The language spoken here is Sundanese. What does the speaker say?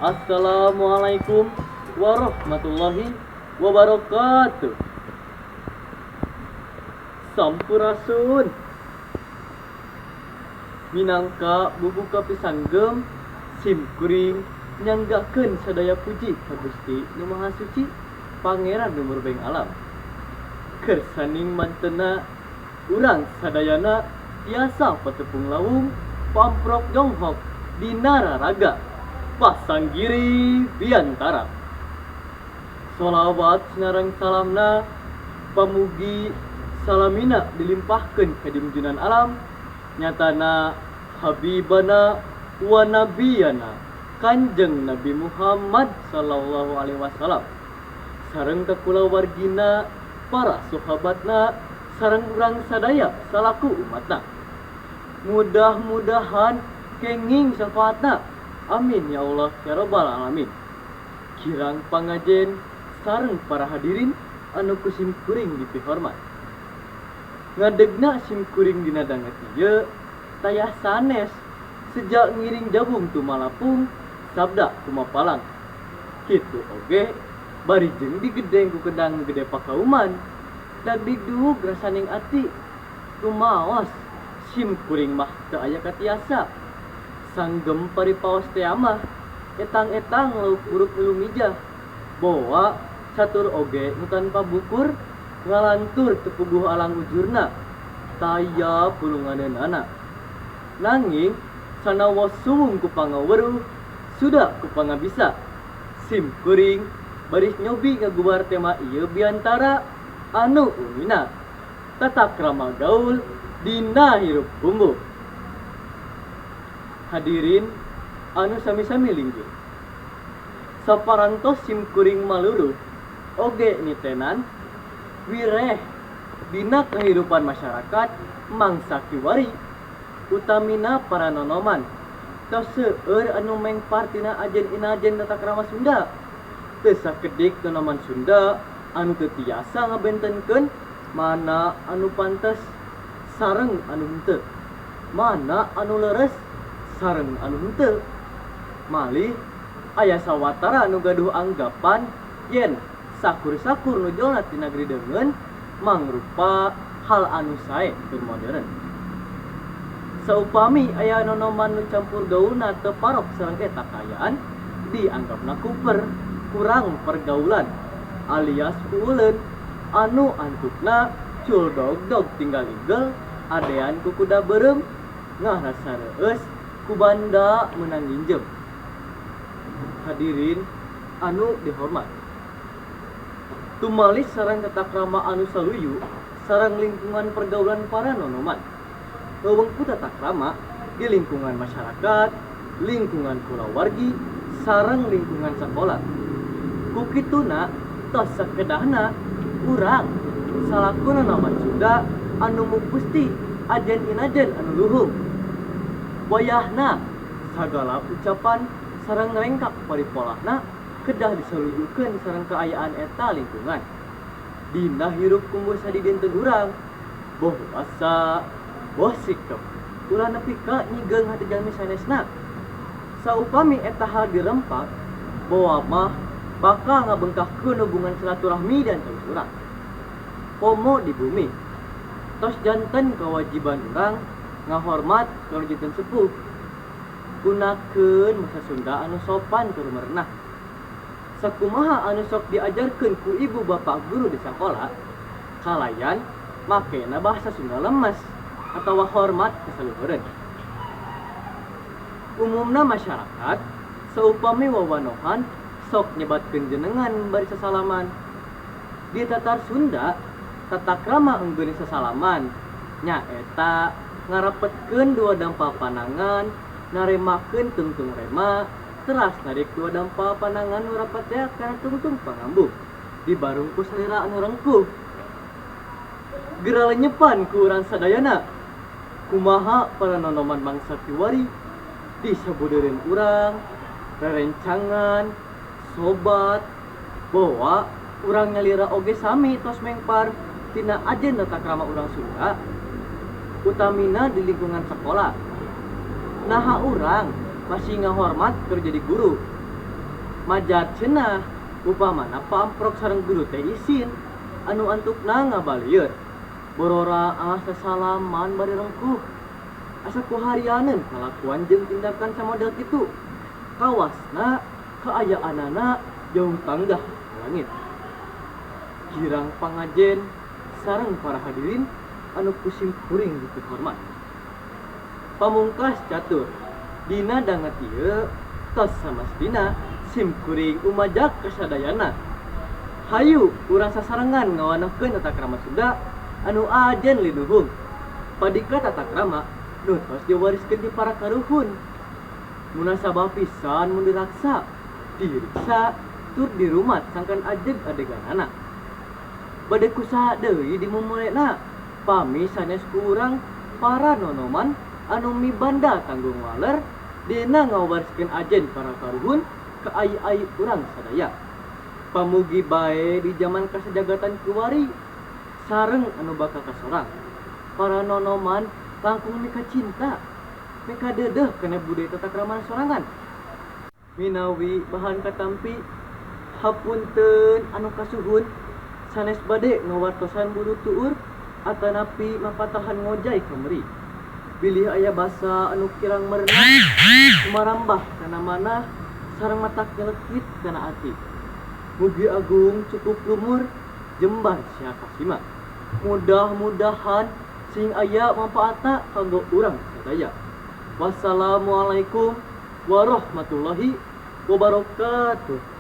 Assalamualaikum warahmatullahi wabarakatuh. Sampurasun. Minangka bubuka pisanggem sim kuring nyanggakeun sadaya puji ka Gusti Nu Maha Suci, Pangeran nu murbeng alam. Kersaning mantena urang sadayana tiasa patepung lawung pamprok jonghok dina raraga pasanggiri biantara. Sholawat sinareng salamna pamugi salamina dilimpahkeun ka junjunan alam, nyatana habibana wa nabiyana Kanjeng Nabi Muhammad sallallahu alaihi wasallam sareng ka kulawargina, para sahabatna, sareng urang sadaya salaku umatna. Mudah-mudahan kenging syafaatna. Amin ya Allah ya rabbal alamin. Kirang pangajen sareng para hadirin anu ku sim kuring dipihormat. Ngadegna sim kuring dina danget ieu tayah sanes sejak ngiring jabung tumalapung sabda kumapalang. Kitu oge bari jeung digedeng ku kedang gede pakauman. Dagdugdug rasaning ati rumaos sim kuring mah teu aya katiasa. Sanggem paripaos teh mah etang-etang lauk buruk milu mijah. Boa catur oge nu tanpa bukur ngalantur teu puguh alang ujurna. Taya pulunganeunana. Nanging sanawas suwung ku pangaweruh suda ku pangabisa. Sim kuring baris nyobi ngagubar tema ieu biantara anu unina tata krama gaul dina hirup bumbu. Hadirin anu sami-sami linggih, saparantos sim kuring maluruh oge nitenan wireh dina kehidupan masyarakat mangsa kiwari, utamina para nonoman. Tos seueur anu mengpar tina ajen inajen tata krama Sunda. Teu sakedik nonoman Sunda anu teu tiasa ngabentenkeun mana anu pantes sareng anu henteu, mana anu leres sareng anu henteu. Malih aya sawatara anu gaduh anggapan yen sakur-sakur nu jolna tina negeri deungeun mangrupa hal anu sae tur modern. Saupami aya nonoman nu campur gaulna teu parok sareng eta kaayaan, dianggapna kuper, kurang pergaulan alias puuleun anu antukna cul dog-dog tinggal igel adean ku kuda beureum ngarasa reueus ku banda meunang nginjem. Hadirin anu dihormat, tumalis sareng tata krama anu saluyu sareng lingkungan pergaulan para nonoman. Wewengku tata krama di lingkungan masyarakat, lingkungan kulawargi, sareng lingkungan sakola. Ku kituna tos sakedahna urang salaku nonoman Sunda anu mupusti ajen inajen anu luhung. Wayahna sagala ucapan sareng rengkak paripolahna kedah disaluyukeun sareng kaayaan eta lingkungan. Dina hirup kumur sadidinten urang, boh basa, boh sikep, ulah nepi ka nyigeung hati jalmi sanesna. Saupami eta hal dirempak, boa mah bakal ngabengkahkeun hubungan silaturahmi dan terus urang. Komo di bumi, tos janten kewajiban urang ngahormat kalau janten sepuh. Gunakeun basa Sunda anu sopan tur merenah. Sakumaha anu sok diajarkeun ku ibu bapak guru di sakola, kalayan makena bahasa Sunda lemes atawa hormat kasaluhureun. Umumna masyarakat saupami wawanohan sok nyebatkeun jenengan bari sasalaman. Di tatar Sunda, tata krama enggeun sasalaman nyaeta ngarapetkeun dua dampal panangan, naremakeun tungtung rema, teras narik dua dampal panangan nu rapat teh kana tungtung pangambung dibarung ku salira anu rengkuh. Geura lenyepan ku urang sadayana. Kumaha para nonoman mangsa kiwari di sabudeureun urang, rerencangan, sobat, boa urang nyalira oge sami tos mengpar tina ajen tata krama urang Sunda, utamina di lingkungan sekolah. Naha urang masih ngahormat keur jadi guru. Majar cenah upamana paamprok sareng guru teh isin anu antukna ngabalieur. Bororaah sasalaman bari rengkuh. Asa kuharianeun kalakuan jeung tindakan samodel kitu. Kawasna kaayaanana jauh tanggah ka langit. Girang pangajen sareng para hadirin anu ku simkuring dipihormat. Pamungkas catur, dina danget ieu tos samastina simkuring umajak ka sadayana. Hayu urang sasarengan ngawanohkeun tata krama Sunda anu ajen linuhung. Padika tata krama nu tos diwariskeun ti para karuhun. Munasabah pisan mun diraksa, diriksa, tur dirumat sangkan ajeg adeganana. Bade kusaha deui dimumulena pami sanes ku urang para nonoman anu mibanda tanggung waler dina ngawariskeun ajen para karuhun ka ai-ai urang sadaya. Pamugi bae di jaman kasajagatan kiwari sareng anu bakal kasorang, para nonoman langkung mikacinta, mikadeudeuh kana budaya tata krama sorangan. Minawi bahan katampi, hapunten anu kasuhun sanes bade ngawartosan bulu tuur atanapi mapatahan ngojay kamari. Bilih aya basa anu kirang merenah, sumarambah kana manah sareng matak nyelekit kana ati. Mugi agung cukup lumur, jembar sia kasima. Mudah-mudahan sing aya manfaatna kanggo urang sadaya. Wassalamualaikum warahmatullahi wabarakatuh.